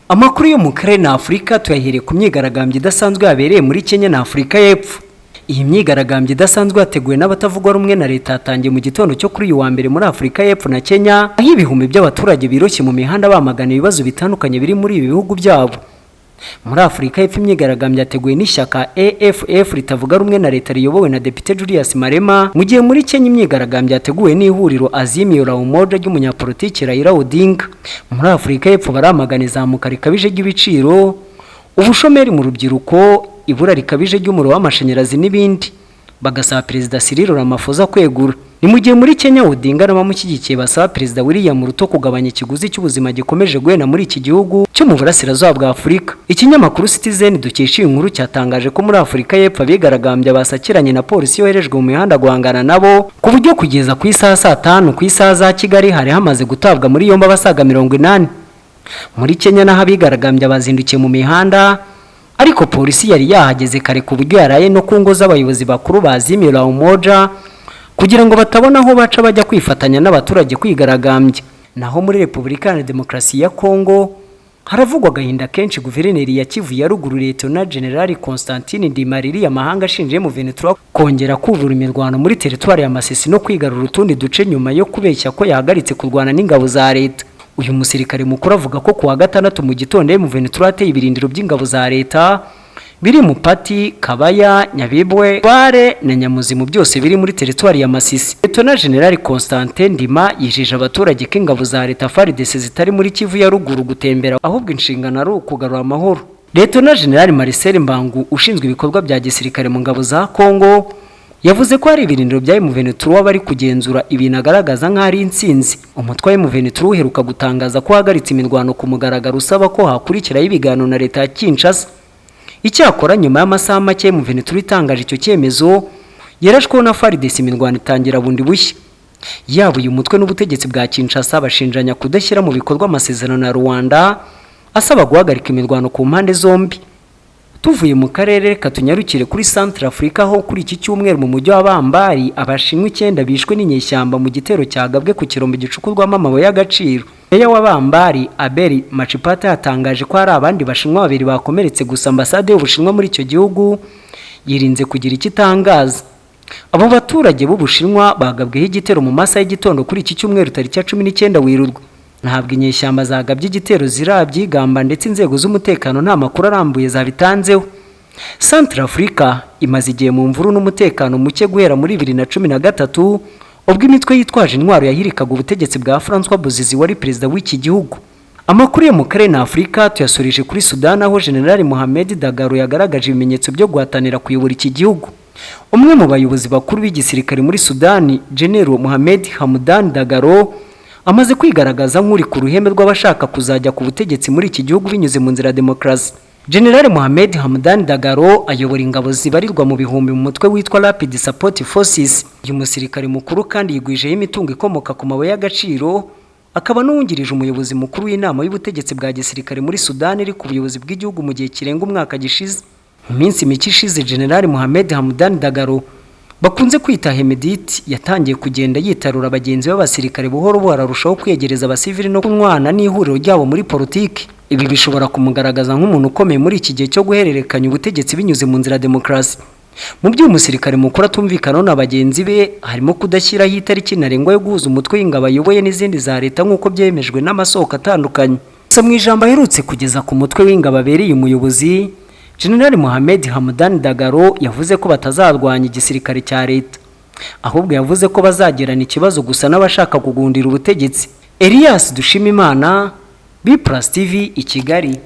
Amakuru yo mu karere na Afurika tuyahereye ku myigaragambyo idasanzwe yabereye muri Kenya na Afurika y'Epfo. Iyi myigaragambyo idasanzwe yateguwe n'abatavuga rumwe na leta yatangiye mu gitondo cyo kuri uyu wa mbere muri Afurika y'Epfo na Kenya, aho ibihumbi by'abaturage biroshye mu mihanda bamagana ibibazo bitandukanye biri muri ibi bihugu byabo. Muri Afurika y'Epfo, imyigaragambyo yateguwe n'ishyaka EFF ritavuga rumwe na leta riyobowe na Depite Julius Malema, mu gihe muri Kenya imyigaragambyo yateguwe n'ihuriro Azimio la Umoja ry'umunyapolitiki Raila Odinga. Muri Afurika y'Epfo baramagana izamuka rikabije ry'ibiciro, ubushomeri mu rubyiruko, ibura rikabije ry'umuriro w'amashanyarazi n'ibindi, bagasaba Perezida Cyril Ramaphosa kwegura. Ni mu gihe muri Kenya Odinga n'abamushyigikiye basaba Perezida William Ruto kugabanya ikiguzi cy'ubuzima gikomeje guhena muri iki gihugu cyo mu burasirazuba bwa Afurika. Ikinyamakuru Citizen dukesha iyi nkuru cyatangaje ko muri Afurika y'Epfo abigaragambya basakiranye na polisi yoherejwe mu mihanda guhangana nabo, ku buryo kugeza ku isaha saa 5 ku isaha za Kigali hari hamaze gutabwa muri yombi abasaga 80. Muri Kenya naho abigaragambya bazindukiye mu mihanda, ariko polisi yari yahageze kare ku buryo yaraye no ku ngo z'abayobozi bakuru ba Azimio la Umoja kugira ngo batabona aho baca bajya kwifatanya n'abaturage kwigaragambya. Naho muri Repubulika Iharanira Demokarasi ya Kongo haravugwa agahinda kenshi. Guverineri ya Kivu ya Ruguru, Liyetona Generali Constantine Ndimariri, amahanga ashinje M23 kongera kubura imirwano muri teritwari ya Masisi no kwigarura utundi duce nyuma yo kubeshya ko yahagaritse kurwana n'ingabo za leta. Uyu musirikare mukuru avuga ko kuwa gatandatu mu gitondo M23 ateye ibirindiro by'ingabo za leta biri mu Pati, Kabaya, Nyabibwe, Bare na Nyamuzimu, byose biri muri teritwari ya Masisi. Liyetona Generali Constantin Ndima yijeje abaturage ko ingabo za leta FARDC zitari muri Kivu ya Ruguru gutembera, ahubwo inshingano ari ukugarura amahoro. Liyetona Generali Marcel Mbangu, ushinzwe ibikorwa bya gisirikare mu ngabo za Kongo, yavuze ko hari ibirindiro bya M23 bari kugenzura, ibintu agaragaza nk'aho ari intsinzi. Umutwe wa M23 uheruka gutangaza ko wahagaritse imirwano ku mugaragaro, usaba ko hakurikiraho ibiganiro na leta ya Kinshasa. Icyakora nyuma y'amasaha make M23 itangaje icyo cyemezo, yarashweho na FARDC, imirwano itangira bundi bushya. Yaba uyu mutwe n'ubutegetsi bwa Kinshasa bashinjanya kudashyira mu bikorwa amasezerano ya Rwanda asaba guhagarika imirwano ku mpande zombi. Tuvuye mu karere, reka tunyarukire kuri Centre Africa, aho kuri iki cyumweru mu mujyi wa Bambari abashinwa 9 bishwe n'inyeshyamba mu gitero cyagabwe ku kirombe gicukurwamo amabuye y'agaciro. Meya wa Bambari, Abel Machipata, yatangaje ko hari abandi bashinwa babiri bakomeretse, gusa ambasade y'Ubushinwa muri icyo gihugu yirinze kugira icyo itangaza. Abo baturage b'Ubushinwa bagabweho igitero mu masaha y'igitondo kuri iki cyumweru tariki ya 19 Werurwe. Ntabwo inyeshyamba zagabye igitero zirabyigamba, ndetse inzego z'umutekano nta makuru arambuye zabitanzeho. Centre Africa imaze igihe mu mvuru n'umutekano muke guhera muri 2013, ubwo imitwe yitwaje intwaro yahirikaga ubutegetsi bwa François Bozize wari perezida w'iki gihugu. Amakuru yo mu karere na Afurika tuyasoreje kuri Sudan, aho General Mohamed Dagalo yagaragaje ibimenyetso byo guhatanira kuyobora iki gihugu. Umwe mu bayobozi bakuru b'igisirikare muri Sudani, General Mohamed Hamdan Dagalo, amaze kwigaragaza nk'uri ku ruhembe rw'abashaka kuzajya ku butegetsi muri iki gihugu binyuze mu nzira ya demokarasi. General Mohamed Hamdan Dagalo ayobora ingabo zibarirwa mu bihumbi mu mutwe witwa Rapid Support Forces. Uyu musirikare mukuru kandi yigwijeho imitungo ikomoka ku mabuye y'agaciro, akaba n'uwungirije umuyobozi mukuru w'inama y'ubutegetsi bwa gisirikare muri Sudani iri ku buyobozi bw'igihugu mu gihe kirenga umwaka gishize. Mu minsi mike ishize, General Mohamed Hamdan Dagalo bakunze kwita Hemedti yatangiye kugenda yitarura bagenzi b'abasirikare buhoro buhoro, arushaho kwiyegereza abasivili no kunywana n'ihuriro ryabo muri politiki. Ibi bishobora kumugaragaza nk'umuntu ukomeye muri iki gihe cyo guhererekanya ubutegetsi binyuze mu nzira ya demokarasi. Mu byo umusirikare mukuru atumvikanaho na bagenzi be harimo kudashyiraho itariki ntarengwa yo guhuza umutwe w'ingabo ayoboye n'izindi za leta nk'uko byemejwe n'amasoko atandukanye. Gusa mu ijambo aherutse kugeza ku mutwe w'ingabo abereye umuyobozi, General Mohamed Hamdan Dagalo yavuze ko batazarwanya igisirikare cya leta, ahubwo yavuze ko bazagirana ikibazo gusa n'abashaka kugundira ubutegetsi. Elias Dushimimana, B Plus TV i Kigali.